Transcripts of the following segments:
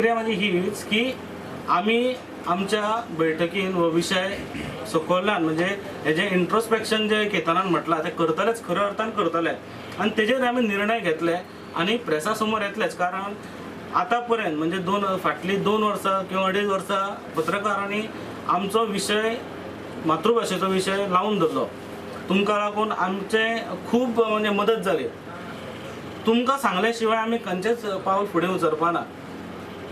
प्रतिक्रिया माझी हीच की आमी आमच्या बैठकीन हो विशय सकयल्यान म्हणजे हे जे इंट्रोस्पेक्शन जे केतनान म्हटलां तें करतलेच, खऱ्या अर्थान करतले आनी तेजेर आमी निर्णय घेतले आनी प्रेसा समोर येतलेच. कारण आतां पर्यंत म्हणजे फाटलीं 2 वर्सां किंवा 2.5 वर्सां पत्रकारांनी आमचो विशय मातृभाशेचो विशय लावन धरलो. तुमकां लागून आमचे खूब म्हणजे मदत जाली. तुमकां सांगले शिवाय आमी खंयचेच पावल फुडें उचलपा ना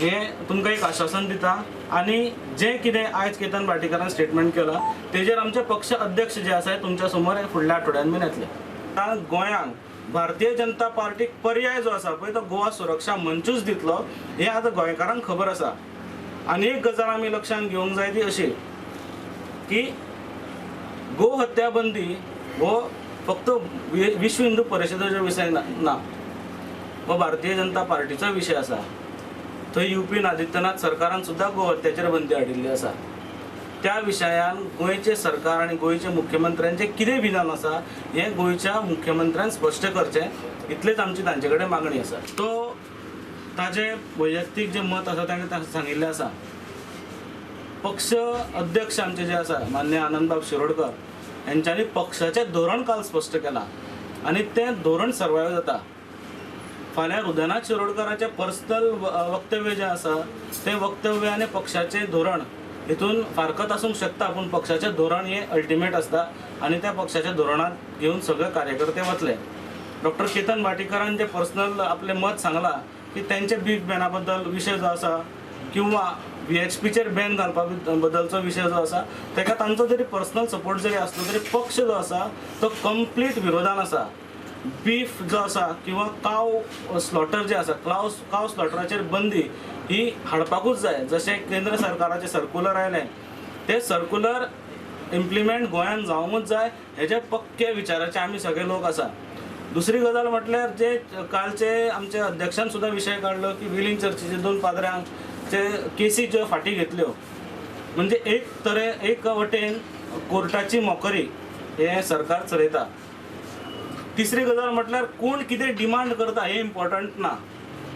हें तुमकां एक आश्वासन दिता. आनी जें कितें आयज केतन भाटीकारान स्टेटमेंट केलां तेजेर आमचे पक्ष अध्यक्ष जे आसा तुमच्या समोर फुडल्या आठवड्यान बीन येतले. आतां गोंयांक भारतीय जनता पार्टीक पर्याय जो आसा पळय तो गोवा सुरक्षा मंचूच दितलो हें आतां गोंयकारांक खबर आसा. आनी एक गजाल आमी लक्षांत घेवंक जाय ती अशी की गो हत्या बंदी हो फक्त विश्व हिंदू परिशदेचो विशय ना, हो भारतीय जनता पार्टीचो विशय आसा. थंय युपीन आदित्यनाथ सरकारान सुद्दां गो हत्याचेर बंदी हाडिल्ली आसा. त्या विशयान गोंयचें सरकार आनी गोंयच्या मुख्यमंत्र्यांचें कितें विधान आसा हें गोंयच्या मुख्यमंत्र्यान स्पश्ट करचें, इतलेच आमची तांचे कडेन मागणी आसा. तो ताजें वैयक्तीक जें मत आसा ताणें सांगिल्लें आसा. पक्ष अध्यक्ष आमचे जे आसा मान्य आनंदबाब शिरोडकर हेंच्यांनी पक्षाचें धोरण काल स्पश्ट केलां आनी तें धोरण सर्वायव जाता. फाल्यां हृदयनाथ शिरोडकराचें पर्सनल वक्तव्य जें आसा तें वक्तव्य आनी पक्षाचें धोरण हितून फारकत आसूंक शकता, पूण पक्षाचें धोरण हें अल्टिमेट आसता आनी त्या पक्षाच्या धोरणांत घेवन सगळे कार्यकर्ते वतले. डॉक्टर केतन भाटीकारान जें पर्सनल आपलें मत सांगलां की तेंचे बीफ बॅना बद्दल विशय जो आसा किंवा VHPचेर बॅन घालपा बद्दलचो विशय जो आसा तेका तांचो जरी पर्सनल सपोर्ट जरी आसलो तरी पक्ष जो आसा तो कंप्लीट विरोधान आसा. बीफ जो आसा किंवा काव स्लॉटर जे आसा काव स्लॉटराचेर बंदी ही हाडपाकूच जाय. जशें केंद्र सरकाराचें सर्कुलर आयलें तें सर्कुलर इम्प्लिमेंट गोंयांत जावंकूच जाय हेजे पक्के विचाराचे आमी सगळे लोक आसा. दुसरी गजाल म्हटल्यार जे कालचे आमच्या अध्यक्षान सुद्दां विशय काडलो की विलींग चर्चीचे 2 पाद्र्यांचे केसी ज्यो फाटीं घेतल्यो म्हणजे एक वटेन कोर्टाची मोकरी हें सरकार चलयता. तिसरी गजाल म्हटल्यार कोण कितें डिमांड करता हें इम्पॉर्टंट ना,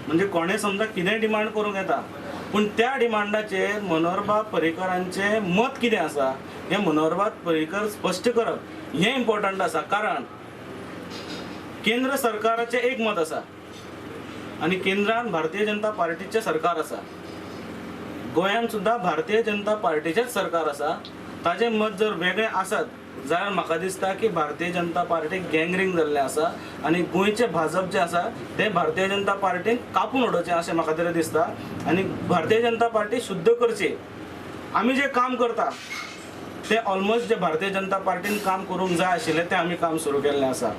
म्हणजे कोणें समजा कितें डिमांड करूंक येता पूण त्या डिमांडाचेर मनोहरबाब पर्रीकरांचें मत कितें आसा हें मनोहरबाब पर्रीकर स्पश्ट करप हें इम्पॉर्टंट आसा. कारण केंद्र सरकाराचें एक मत आसा आनी केंद्रान भारतीय जनता पार्टीचें सरकार आसा, गोंयांत सुद्दां भारतीय जनता पार्टीचेंच सरकार आसा. ताजें मत जर वेगळें आसत जाल्यार म्हाका दिसता की भारतीय जनता पार्टीक गँगरींग जाल्लें आसा आनी गोंयचें भाजप जें आसा तें भारतीय जनता पार्टीन कापून उडोवचें अशें म्हाका तरी दिसता आनी भारतीय जनता पार्टी शुद्ध करची. आमी जें काम करता तें ऑलमोस्ट जें भारतीय जनता पार्टीन काम करूंक जाय आशिल्लें तें आमी काम सुरू केल्लें आसा.